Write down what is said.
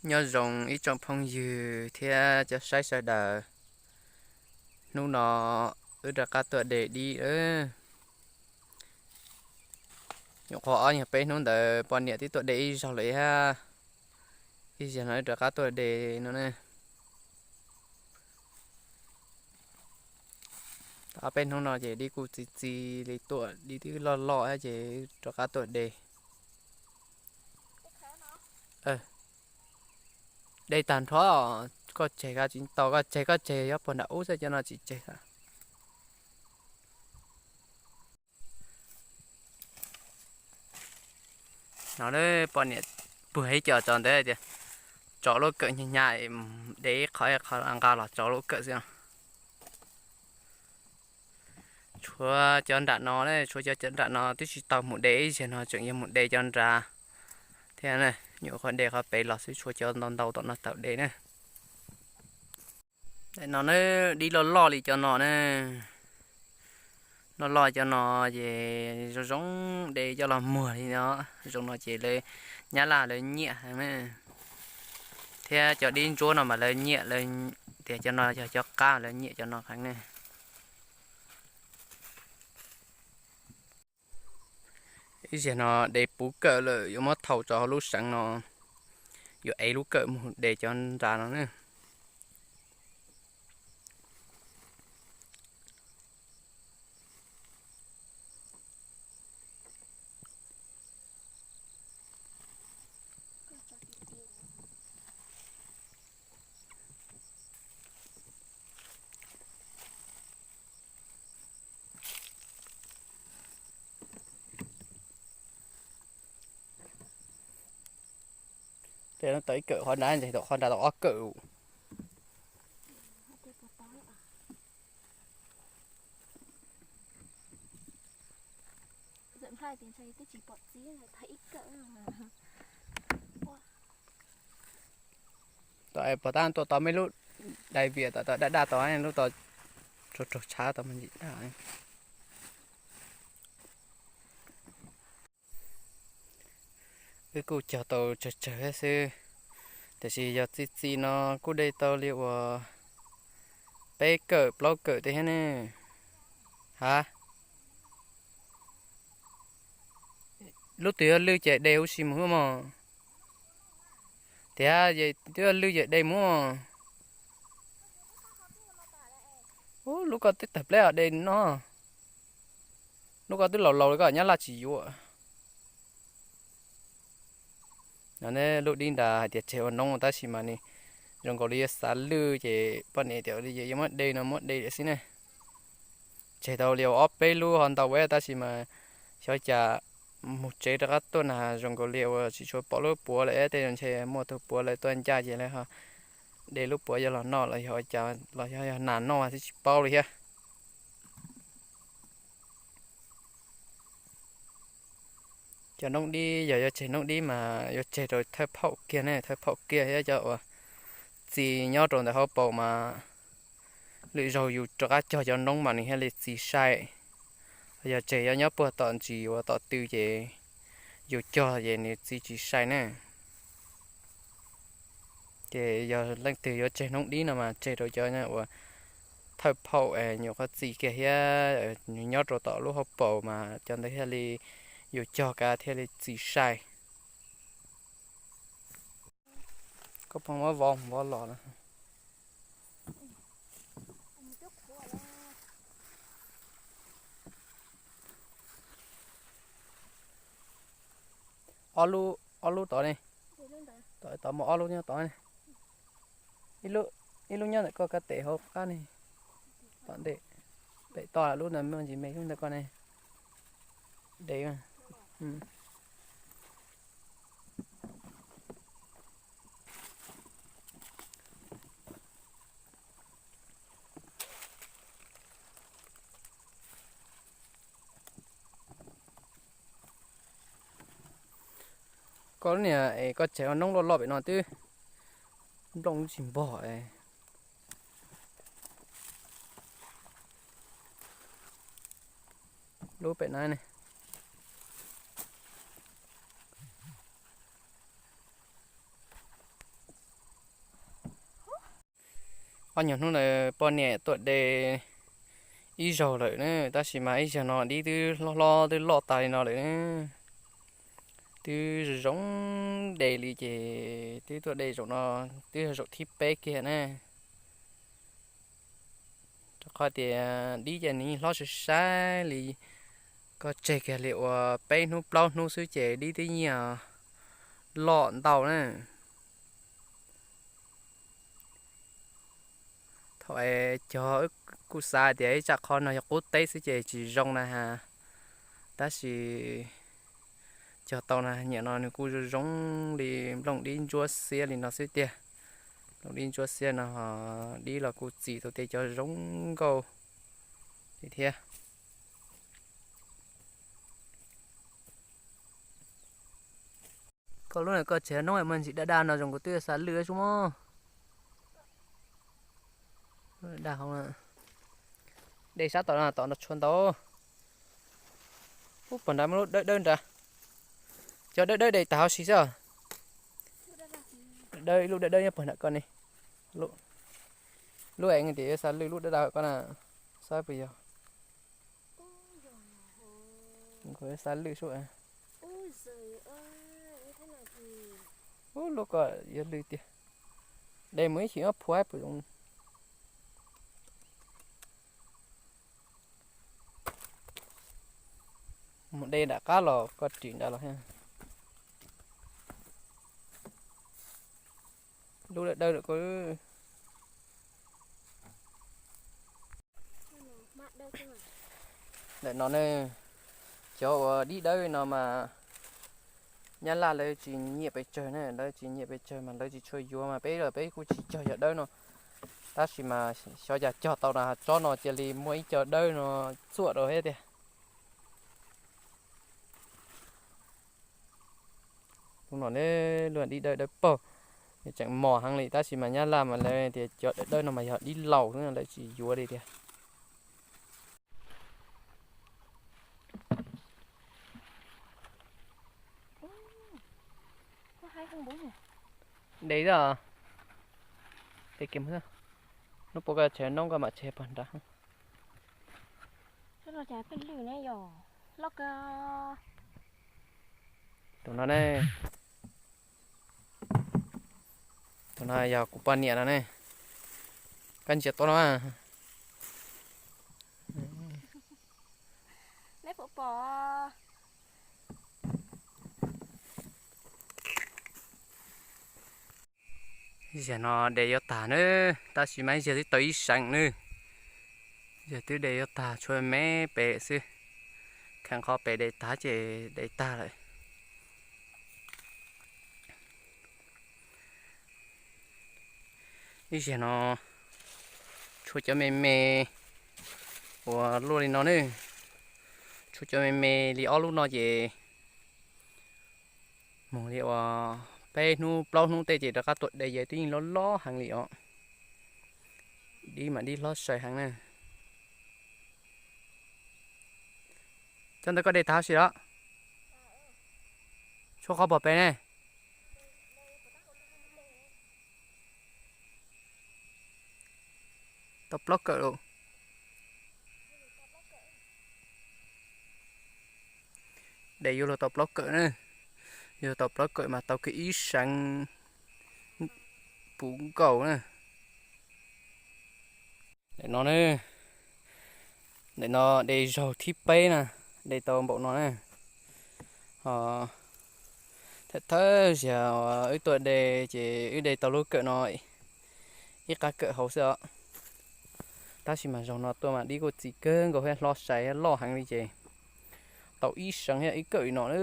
Nyob zoo ib tsoom phooj ywg thiab cov saib sawv daws. Hnub no wb rov qab tuaj de dib. Nyuam qhuav ob nyuag peb hnub ntawd poj niam twb tuaj de ib zaug lawm thiab. Ib zaug no wb rov qab tuaj de no ne. Tau ob peb hnub no ces dib kuj txi txi li, tuaj dib twb loj loj thiab ces rov qab tuaj de. De tag nrho, koj tseg ka tsis tau, koj tseg koj tseg, yog puag nram ub xwb, cov no tsis tseg. No poj niam puag ib co tso ntawd tias tso lub kawm hnyav hnyav, de ib qho ib qho nqa los tso lub kawm xwb. Tshuav cov nram no, tshuav cov nram no twb tsis tau mus de ib zaug no, tseem yuav mus de cov nrad thiab. Nyuam qhuav de qhov pem los xwb, tshuav cov ntau ntau tom no tawm de na. No na, dib loj loj li cov no na. Loj loj cov no ces zoo zoo de coj los muag li no. Zoo no ces lawv, Nyab Laj lawv nyiam heev na. Thiab cov dib ntsuab no mas lawv nyiam, tias cov no yog cov qab, lawv nyiam cov no heev ne. Ib zaug no de puv kawm lawm, yuav muab thau rau hauv lub seev no, yuav ev lub kawm mus de cov nrad no na. Ces no tau ib kawm qhov nrad, ntxeg tau qhov nrad tau ob kawm. Tom pos tab tuaj tau me lub dais vias tom, tom daj daj tod, lub tod raug raug tshav tau me ntsis daj. Wb kuj cog tau tsawg tsawg xwb, tiam sis yog txi txi no kuj de tau li uas peb kawm plaub kawm tej thiab ne. Ha, lub twg yog lwj ces de huv si mus mog. Tias twb yog lwj ces de mus. Ub, lub ko twb tawg pleb os, de no. Lub ko twb laus laus li ko, Nyab Laj tsis yuav. No ne, lub dib nrad hais tias tseg ua noob tab sis mas nws zoo nkaus li yuav xav lwj ces poj niam tias li ces yuav muab de no muab de xwb ne. Tseg tau li ob peb lub ho ntau ua tab sis mas xyov cas mus tsev rov qab tuaj na zoo nkaus li uas tsis tshua pom lub puav lawm, tej zaum ntshe muaj tus puav lawv tuaj ncaj ces lawv ho de lub puav coj los noj los yog ua cas los yog yog nas noj xwb tsis paub li thiab. Cov noob dib, yog yuav tseg noob dib mas yuav tseg rau thawj phaum kiag ne, thawj phaum kiag thiab cov uas txi nyob rau ntawm hauv paus mas lwm zaug yus rov qab cog cov noob mas nws thiaj li txi sai. Yog tseg yuav nyob puag tom ntsis uas tom tw ces yus cog ces nws txi tsis sai ne. Ces yog leej twg yuav tseg noob dib no mas tseg rau cov uas thawj phaum, nyuam qhuav txi kiag thiab nws nyob rau tom lub hauv paus mas cov ntawd thiaj li yus cog kav thiaj li txi sai. Koj pheej muab vov vov los na. Ob lub, ob lub tod ne. Tod, tod muaj ob lub nyob tod ne. Ib lub, ib lub nyob ntawm koj kab tes hauv qab ne. Tom ntej, pem toj lub ntawd muaj ntsis me lub ntawm koj ne. De. Koj lub niag es koj tseg ua noob loj loj pem no twb nplooj tsis npog. Lub pem na ne. Ob nyuag hnub ntawd poj niam tuaj de ib zaug lawm na, tab sis mas ib zaug no dib twb hlob hlob twb loj tas li no lawm na. Twb zoo zoo de li ces twb tuaj de zaum no, twb yog zaum thib peb kiag na. Rau qhov tias dib ces nws yeej hlob sai sai li, koj tseg kiag li uas peb hnub plaub hnub xwb ces dib twb yeej loj ntau na. Thaum es cog kuj xav tias ib tsam qhov no yog qub teb xwb ces tsis zoo na has, tab sis cog tau na, nyiam no nws kuj zoo zoo li nplooj dib ntsuab xiab li no xwb tiag. Nplooj dib ntsuab xiab no ho dib los kuj txi tau tej cov zoo nkauj li thiab. Koj lub na koj tseg noob muaj ntsis daj daj no zoo kuv twb yuav xa lwj sub mog. Daj hauv, de sab tom no tom no tshuav ntau. Ub, puag nrad muaj lub dawb dawb nrad. Cov dawb dawb de tag huv si xwb. Dawb, ib lub dawb dawb nyob puag nram koj ne. Lub, lub es tias yuav xa lwj lub dawb dawb koj na, saib puas yog. Kuv yuav xa lwj sub. Ub, lub ko yog lwj tiag. De mus ib chim ob phuav puas zoo. Mus de nram qab los koj ris nrad los thiab. Lub dawb dawb lawm ko. Ntawm no ne, cov uas dib dawb no mas Nyab Laj lawv tsis nyiam pes tsawg ne, lawv tsis nyiam pes tsawg mas lawv tsis tshua yuav mas peb los peb kuj tsis cog yog dawb no. Tab sis mas xyov cas cog tau na, tsob no cia li muaj ib co dawb no txuam rau thiab tiag. Tus no ne, luaj dib dawb dawb paug, tseem mos heev li tab sis mas Nyab Laj mas lawv tias cov dawb dawb no mas yog dib laus xwb lawv tsis yuav li tiag. De xwb, de kiag mus xwb. Hnub puas koj tseg noob koj mam tseg pog nrad. Tus no ne, tus no yog kuv poj niam no ne. Koj ntsia tuaj no. Ib zaug no de yuav tag na, tab sis mas ib zaug twb tau ib seem na. Ib zaug twb de yuav tag tshuav me pem xwb, kheev qhov pem de tag ces de tag lawm. Ib zaug no tshuav cov me me uas luaj li no ne, tshuav cov me me li ob lub no ces mus li uas peb hnub plaub hnub tej ces rov qab tuaj de ces twb yeej loj loj heev li os. Dib mas dib hlob sai heev na. Cov ntawd koj de tag huv si los? Tshuav qhov pog pem ne. Tau plaub kawm lawm. De yuav luag tau plaub kawm na. Yuav tau plaub kawm mas tau kiag ib seev puv nkaus na. Ntawm no, ntawm no de zaug thib peb na, de tau npaum no na. Ho thawj thawj zaug wb tuaj de ces wb de tau lub kawm no ib qab kawm hauv xwb os. Tab sis mas zaug no tuaj mas dib kuj txiv kawg nkaus thiab hlob sai thiab loj heev li ces tau ib seev thiab ib kawm li no na.